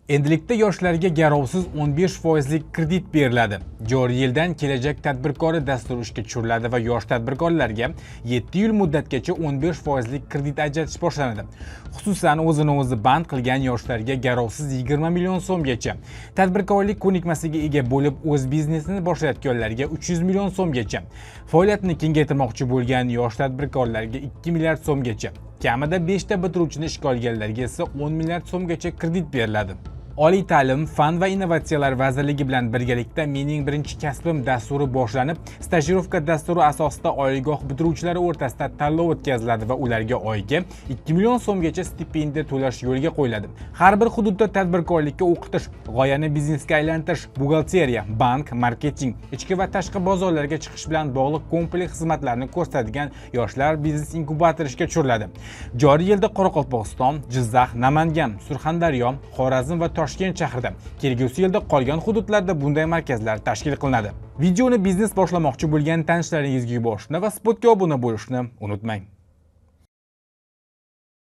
Endilikda yoshlarga garovsiz 15 foizlik kredit beriladi. Joriy yildan "Kelajak tadbirkori" dasturi ishga tushiriladi va yosh tadbirkorlarga 7 yil muddatgacha 15 foizlik kredit ajratish boshlanadi. Xususan, o'zini o'zi band qilgan yoshlarga garovsiz 20 million so'mgacha, tadbirkorlik ko'nikmasiga ega bo'lib, o'z biznesini boshlayotganlarga 300 million so'mgacha, faoliyatini kengaytirmoqchi bo'lgan yosh tadbirkorlarga 2 milliard so'mgacha, kamida 5 ta bitiruvchini ishga olganlarga esa 10 milliard so'mgacha kredit beriladi. Oliy ta'lim, fan va innovatsiyalar vazirligi bilan birgalikda "Mening birinchi kasbim" dasturi boshlanib, stajirovka dasturi asosida oliygoh bitiruvchilari o'rtasida tanlov o'tkaziladi va ularga oyiga 2 million so'mgacha stipendiya to'lash yo'lga qo'yiladi. Har bir hududda tadbirkorlikka o'qitish, g'oyani biznesga aylantirish, buxgalteriya, bank, marketing, ichki va tashqi bozorlarga chiqish bilan bog'liq kompleks xizmatlarni ko'rsatadigan yoshlar biznes inkubatori ishga tushiriladi. Joriy yilda Qoraqalpog'iston, Jizzax, Namangan, Surxondaryo, Xorazm va Toshkent shahrida, kelgusi yilda qolgan hududlarda bunday markazlar tashkil qilinadi. Videoni biznes boshlamoqchi bo'lgan tanishlaringizga yuborishni va Spotga obuna bo'lishni unutmang.